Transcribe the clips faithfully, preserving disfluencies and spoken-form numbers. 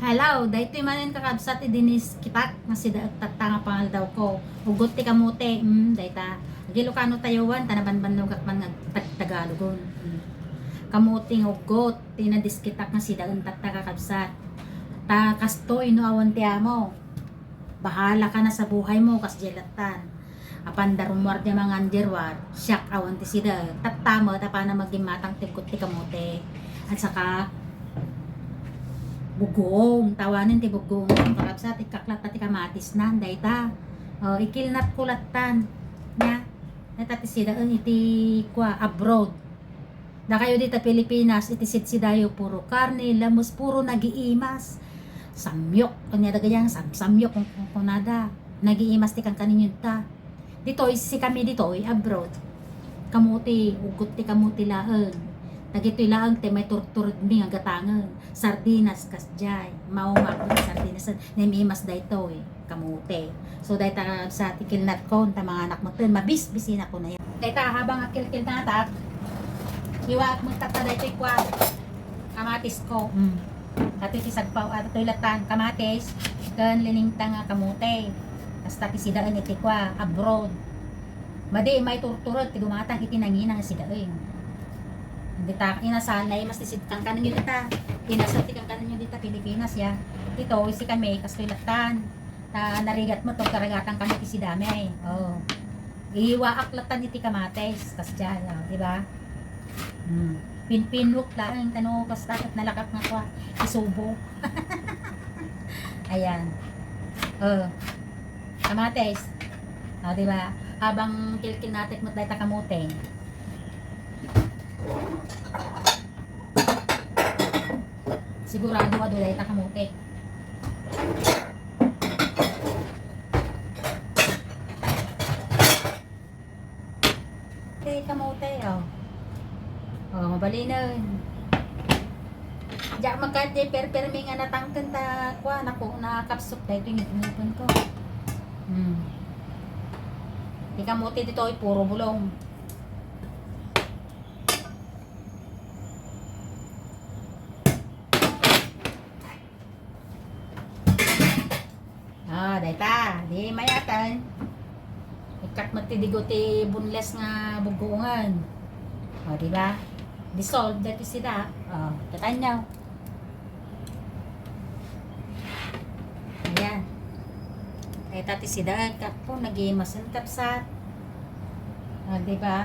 Hello, daytoy manen, kakabsat, idi niskitak nga sidaek tatta nga pangaldawko. Ugot ti kamote, mm, dayta. Agilokano tayo, wen, ta nabanbannogak man nga tagtagalogon. Mm. Kamote nga ugot ti nadiskitak nga sidaen tatta, kakabsat. Ta kastoy no awan ti amo. Bahala ka na sa buhay mo, kasdiay lattan. Apan da rummuar diay mangan diay ruar, siak awan ti sida, tatta met a panang magimatang ti ugot ti kamote. At saka, bugong, tawanen ti bugong, kakabsat, ikkak latta ti kamatisnan, dayta. O, ikilnatko lattan. Nia, dayta ti sida, iti kua, abroad. Dakayo dita Pilipinas, iti sidsidayo, puro karne, lames, puro nagiimas. Samyok, ania dagayang sam-, samyok, kun-, kun-, kunada. Nagiimas ti kankanenyo ta. Ditoy, sikami ditoy, abroad. Kamote, ugot ti kamote laeng. Dagitoy laeng ti maiturturedmi nga gatangen. Sardinas, kasdiay. Mauma, sardinas, naimas daytoy. Kamote. So, dayta sa ti kilnatko, ta manganak metten, mabisbisinakon aya. Dayta, habang akilkilnatak, iwaak met tatta daytoy kua, kamatisko. Mm. Daytoy ti sagpaw, ah, daytoy lattan, kamatis, ken liningta nga kamote. Basta ti sidaen iti kua, abroad. Madi, maiturtured ti dumatang iti nangina nga sidaen. Dita, inasal, naimas ti sid-, kankanenyo dita. Inasal ti kankanenyo dita, Pilipinas, ya. Ditoy, sikami, kastoy lattan. Ta narigat met, karigatan kami ti sidami. O. Iwaak lattan iti kamatis, kasdiay, o, di ba? Hmm. Pinpinok laeng, ta no, basta ket nalakak nga kua, isubo. Ayan. O. Kamatis. O, di ba? Habang kilkilnatek met dayta kamote. Sigurado adu dayta kamote. Ti kamote, o. O, mabalinen. Diak makadi perpermi nga natangken ta, kua, naku, nakapsok daytoy ngipngipon ko. Hmm. Ti kamote ditoy, puro bulong. Ah, dayta, di mayaten. Ikkat met ti digo ti boneless nga buggongen. O, di ba? Dissolve daytoy sida. O, kitaenyo. Ayan. Dayta ti sida, kakko, nagimasen, kabsat. O, di ba?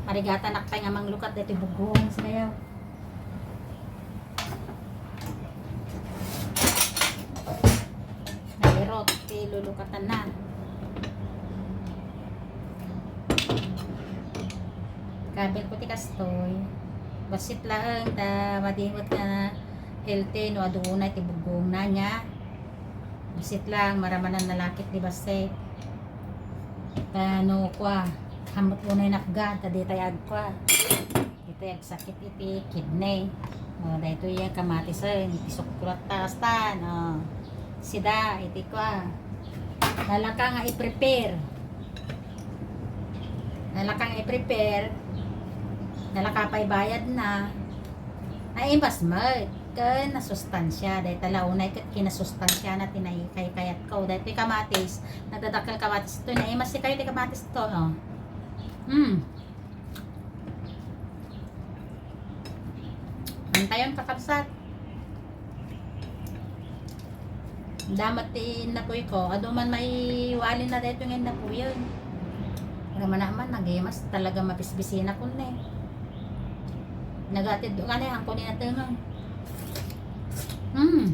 Marigatanak pay nga manglukat daytoy buggongen, sidayo. Nairot ti lulukatanna. Kabil ko ti kastoy. Bassit laeng ta madi met nga healthy no adu unay ti bugongna nia. Bassit lang, maramanan nalakit di bassit. Ta no kua, hamut unay napgad, ta ditay agkua. Ditoy agsakit iti kidney. O, daytoy a kamatisen, iti suklat ta kastan. O, sida, iti kua. Nalaka nga i-prepare. Nalaka nga i-prepare. Nalaka pay bayadna. Naimas met. Ken nasustansia. Dayta la unay ket kinasustansiana ti naikaykayatko. Daytoy kamatis. Nagdadakkel kamatis ito. Naimas ti kayo ti kamatis ito. O. Hmm. Antayon, kakabsat. Damat ti innapoyko. Adu man maiwalin na daytoy nga innapoyen. Ramana man, nagimas talaga mabisbisinakon ne. Nagatid ka ne, hangko ni natengeng. Hmm.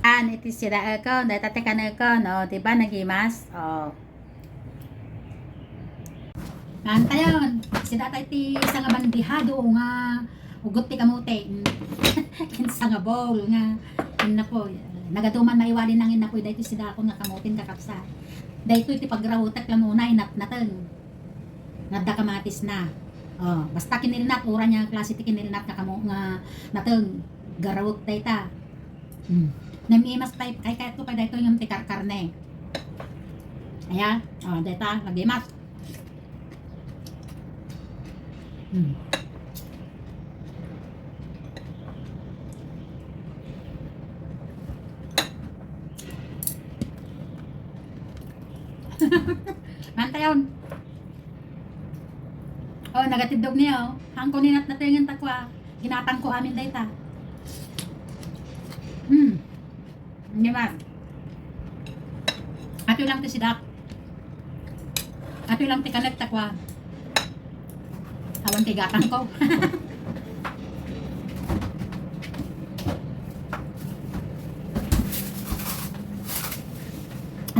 An, iti sida, eh, ko, dayta ti kanekon, no? Di ba, nagimas? O. Antayon, sida tay ti sangabandihado nga ugot ti kamote. Mm. Ken sangabol nga innapoy. Nagadu man maiwali nang innapoy daytoy sidakon nga kamoten, kakabsat. Daytoy ti pagrawetek la nuna, inatnateng. Nga adda kamatisna. O, basta kinilnat, uray ania klase ti kinilnat nga kamo-, nga nateng, garawek dayta. Mm. Namimas tay, kaykayatko pay daytoy ngem ti karkarne. Aya, o, dayta, nagimas. Mm. Mantayon. Oh, nagatiddog niya, oh. Hangko ni natnatengen ta kua. Ginatangko amin dayta. Hmm. Hindi man. Ato lang ti sidak. Ato lang ti kanek ta kua. Awan ti gatangko.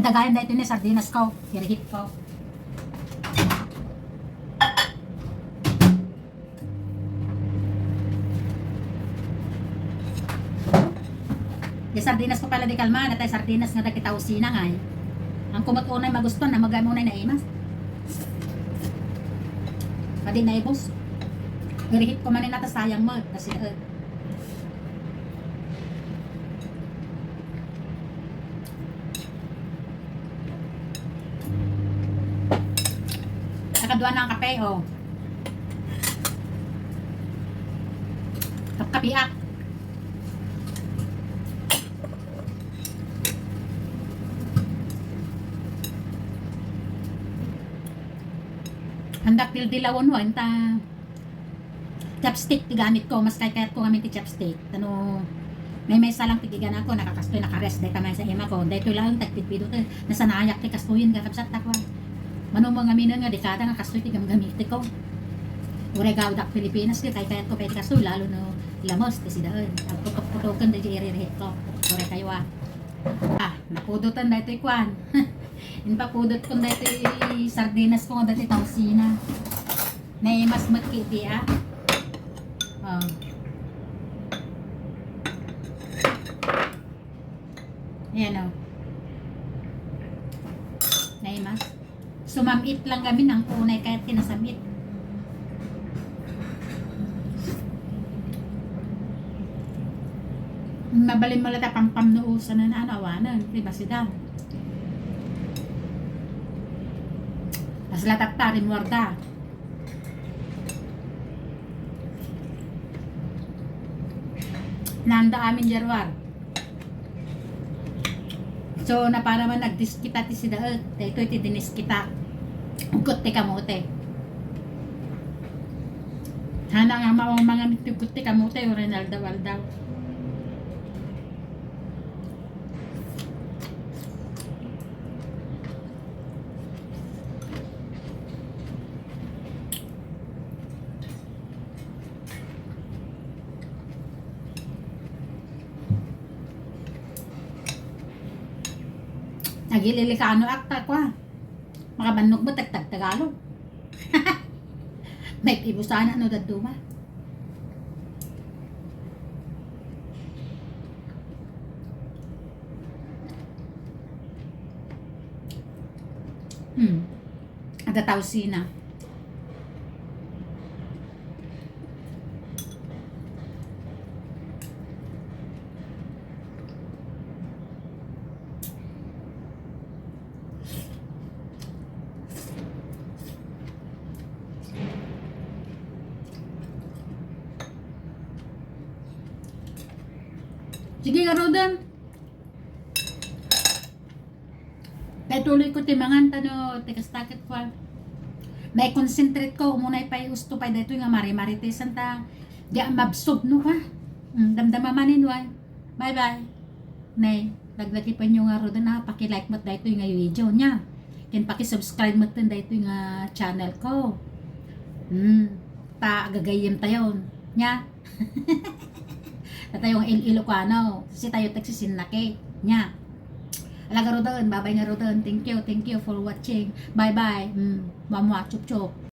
Dagayan daytoy ni sardinas ko. Irihit ko. Di sardinas ko pala di kalma, natay sardinas nga dagiti tausina nga ay. Ang kumot unay magustuhan, na magay mo unay naimas. Padi naibos. Irihit ko man nata sayang mo, kasi, eh. Nakadua na ang kape, oh. Kapkapiak. Handak dildilawon, wa, inta. Chopstick ti gamit ko, mas kaykayat ko ngamin ti chopstick. Ano, may maysa lang ti giganako, nakakastoy, nakares, dayta maysa ima ko. Daytoy lang, tagpidpidot, eh. Nasanayak ti kastoyen, kakabsat, takwa. Mano mo ngamin nga, dekada nga kastoy ti gamgamit ko. Uray gawdak Pilipinas, ti kaykayat ko, pwede kastoy, lalo no, lamos, ti sidaen. Agputok-putoken, di iririhit ko. Uray kayo, ah. Ah, napudotan, daytoy kwan. Inpapudot ko, daytoy sardinas ko, nga daytoy tausina. Naimas met kiti, ah. Oh. Ayan, oh. Naimas. Sumamit lang kami ng kunay kahit kinasamit. Mabalin mo lang ta pampamnuusan na ano, awanan. Di ba sila? Mas latak ta, rin warda. Nanda amin jarwar. So, napanaman nagdiskita ti sidaet. Daytoy ti diniskita. Ugot ti kamote. Hana nga mao mangan ti ugot ti kamote, uray naldaw-aldaw. Nagililikano ak ta, kwa. Makabannog mo, tagtag Tagalog. May ibusan, ano, daduma. Hmm. Ada tausina. Sige, garuden. Kay tuloy ko ti mangan, tano, ti kasta ket kwa. May concentrate ko, umunay pay usto pay daytoy nga mari-maritesan ta. Di a mabsog no, ha? Mm, damdama manin, wa. Bye-bye. Nay, dagdagi pa nyo nga rodan, ah, paki-like met daytoy nga video nya. Ken paki-subscribe met daytoy nga channel ko. Hmm, ta agagayem tayon. Nya. Datayo nga Il-, Ilocano, kasi tayo tagsisinnaki. Nya. Ala, garuden, babay, garuden. Thank you, thank you for watching. Bye-bye. Mm, mua-mua, chup-chup.